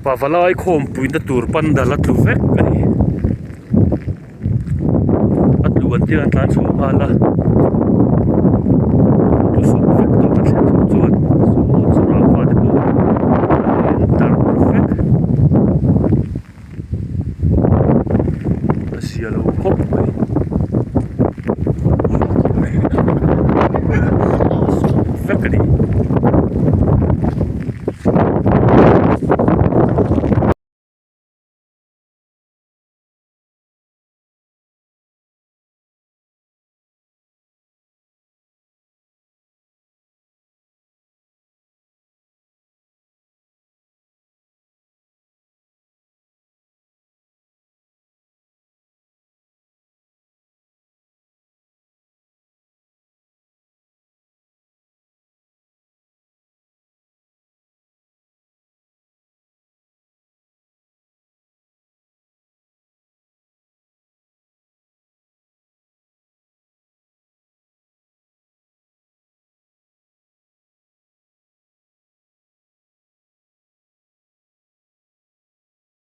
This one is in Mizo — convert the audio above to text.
Pavalai khawmpuina tur pandal a tlu vek a ni. A tlu an tir an tlan chhuah nghal a, a tlu sawp vek tawh a thlen chhoh chuan saw chu rangva te pawh a in tar vek a zia lo khawp mai. Sawp vek a ni.